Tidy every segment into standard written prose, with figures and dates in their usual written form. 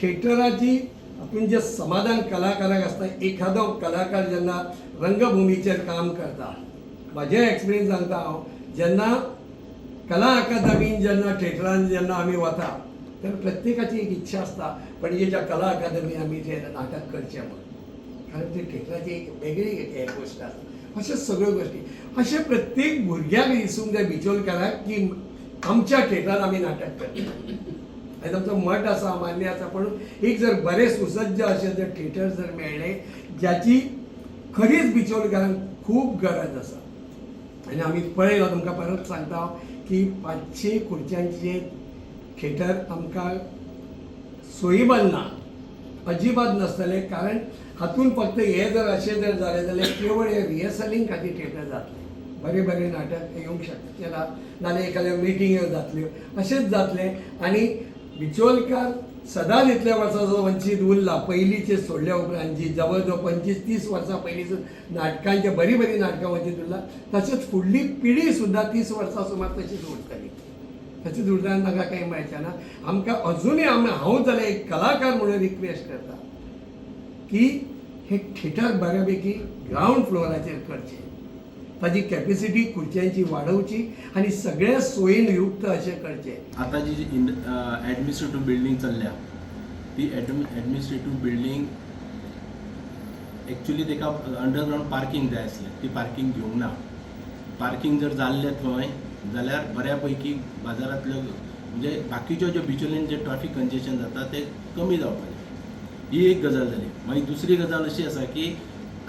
थेटराची हातून जें समाधान कलाकाराक आसता. एखादो कलाकार जेन्ना रंगभुमीचेर काम करता, म्हाजें एक्सपिरियन्स सांगता हांव, जेन्ना कला अकादमीन जेन्ना थेटरान जेन्ना आमी वता तर प्रत्येकाची एक इच्छा आसता, पणजेच्या कला अकादमीन आमी ते नाटक करचें म्हणून, कारण ते थेटराची एक वेगळी एक गोश्ट आसता. अश्यो सगळ्यो गोश्टी, अशें प्रत्येक भुरग्याक दिसूंक जाय बिचोलकाराक की आमच्या थेटरान आमी नाटक करता. आनी आमचो मठ आसा, मान्य आसा, पण एक जर बरें सुसज्ज अशें जर थिएटर जर मेळ्ळें, ज्याची खरीच बिचोलकारांक खूब गरज आसा. आनी आमी पळयलां, तुमकां परत सांगता हांव की 500 खुर्च्यांचें थिएटर आमकां सोयीबंद ना, अजिबात नासतलें, कारण हातून फक्त हे जर अशें जर जालें जाल्यार केवळ हे रिहर्सलींग खातीर थिएटर जातलें. बरें बरें नाटक येवंक शकचें ना, नाल्यार एखाद्या मिटिंग्यो जातल्यो, अशेंच जातलें. आनी बिचोलकार सदांच इतल्या वर्सां जो वंचीत उरला, पयलींचे सोडल्या उपरांत जी जवळ जवळ 25-30 वर्सां पयलींसून नाटकांचे बरीं बरीं नाटकां वंचीत उरला, तशेंच फुडली पिढी सुद्दां 30 वर्सां सुमार तशीच उरतली. तशीच उरतना तांकां कांय मेळचें ना. आमकां अजुनूय आमी, हांव जाल्यार एक कलाकार म्हणून रिक्वेस्ट करता की हे थिएटर बऱ्यापैकी ग्रावंड फ्लोराचेर करचें, ताजी कॅपेसिटी खुर्च्यांची वाडोवची आनी सगळ्या सोयीन युक्त अशें करचें. आता जी ॲडमिनिस्ट्रेटिव्ह बिल्डिंग चल्ल्या, ती ॲडमिनिस्ट्रेटिव्ह बिल्डिंग एक्चुली ताका अंडरग्रावंड पार्किंग जाय आसलें, ती पार्किंग घेवंक ना. पार्किंग जर जाल्लें थंय जाल्यार बऱ्या पैकी बाजारांतल्यो, म्हणजे बाकीच्यो ज्यो बिचोलीन जे ट्राफीक कंजेशन जाता ते कमी जावपाचें. ही एक गजाल जाली. मागीर दुसरी गजाल अशी आसा की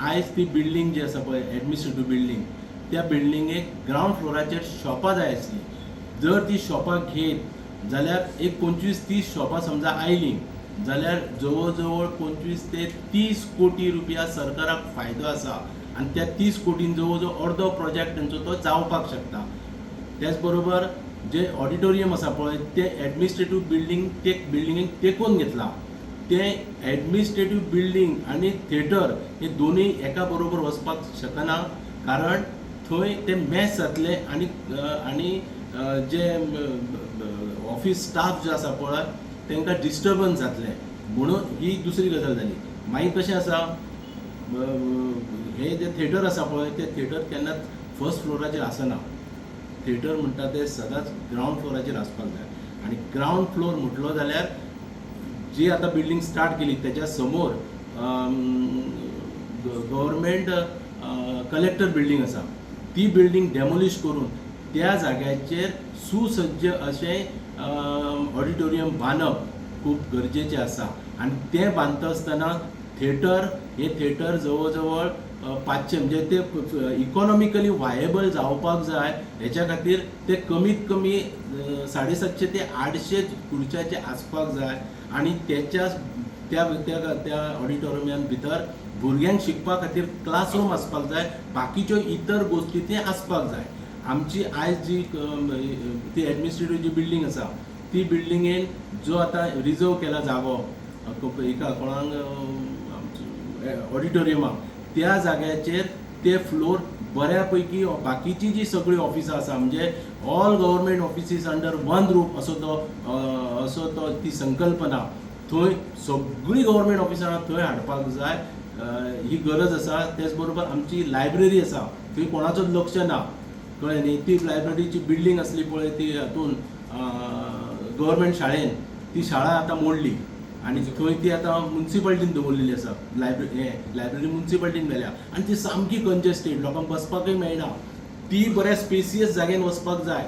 आयज ती बिल्डींग जी आसा पळय, एडमिनिस्ट्रेटीव बिल्डींग, त्या बिल्डिंगेक ग्रावंड फ्लोराचेर शॉपां जाय आसलीं. जर ती शॉपां घेत जाल्यार एक 25-30 शॉपां समजा आयलीं जाल्यार जवळ जवळ 25 ते 30 कोटी रुपया सरकाराक फायदो आसा आनी त्या 30 कोटीन जवळ जवळ अर्दो प्रोजेक्ट तेंचो तो जावपाक शकता. त्याच बरोबर जे ऑडिटोरियम आसा पळय, ते एडमिनिस्ट्रेटीव बिल्डींग ते बिल्डिंगेक तेंकून घेतलां. तें एडमिनिस्ट्रेटीव बिल्डींग आनी थिएटर हे दोनूय एका बरोबर वचपाक शकना, कारण थंय ते मॅस जातले आनी जे ऑफीस स्टाफ जे आसा पळय, तांकां डिस्टर्बन्स जातलें. म्हणून ही दुसरी गजाल जाली. मागीर कशें आसा, हे जे थिएटर आसा पळय, ते थिएटर केन्नाच फर्स्ट फ्लोराचेर आसना. थिएटर म्हणटा ते सदांच ग्रावंड फ्लोराचेर आसपाक जाय आनी ग्रावंड फ्लोर म्हटलो जाल्यार जी आतां बिल्डींग स्टार्ट केली त्याच्या समोर गव्हर्मेंट कलेक्टर बिल्डींग आसा, ती बिल्डींग डेमोलिश करून त्या जाग्याचेर सुसज्ज अशें ऑडिटोरियम बांदप खूब गरजेचें आसा. आनी तें बांदता आसतना थिएटर, हे थिएटर जवळ जवळ 500, म्हणजे ते इकॉनॉमिकली वायेबल जावपाक जाय, हेच्या खातीर ते कमीत कमी 750 ते 800 खुर्च्याचे आसपाक जाय आनी तेच्या त्या त्या त्या ऑडिटोरियमान भितर भुरग्यांक शिकपा खातीर क्लासरूम आसपाक जाय, बाकीच्यो इतर गोश्टी ते आसपाक जाय. आमची आयज जी ती एडमिनिस्ट्रेटीव जी बिल्डींग आसा, ती बिल्डिंगेन जो आतां रिजर्व केला जागो एका कोणाक ऑडिटोरियमाक, त्या जाग्याचेर ते फ्लोर बऱ्या पैकी बाकीची जी सगळीं ऑफिसां आसा, म्हणजे all government offices under one roof असो तो ती संकल्पना, थंय सगळीं गव्हर्मेंट ऑफिसां थंय हाडपाक जाय, ही गरज आसा. तेच बरोबर आमची लायब्ररी आसा, थंय कोणाचोच लक्ष ना, कळ्ळें न्ही? ती लायब्ररीची बिल्डींग आसली पळय ती हातून गव्हर्मेंट शाळेन, ती शाळा आतां मोडली आनी थंय ती आतां मुन्सिपालिटीन दवरलेली आसा. लायब्ररी, हे लायब्ररी मुन्सिपालिटीन व्हेल्या आनी ती सामकी कंजेस्टेड, लोकांक बसपाकूय मेळना. ती बऱ्या स्पेसियस जाग्यान वचपाक जाय.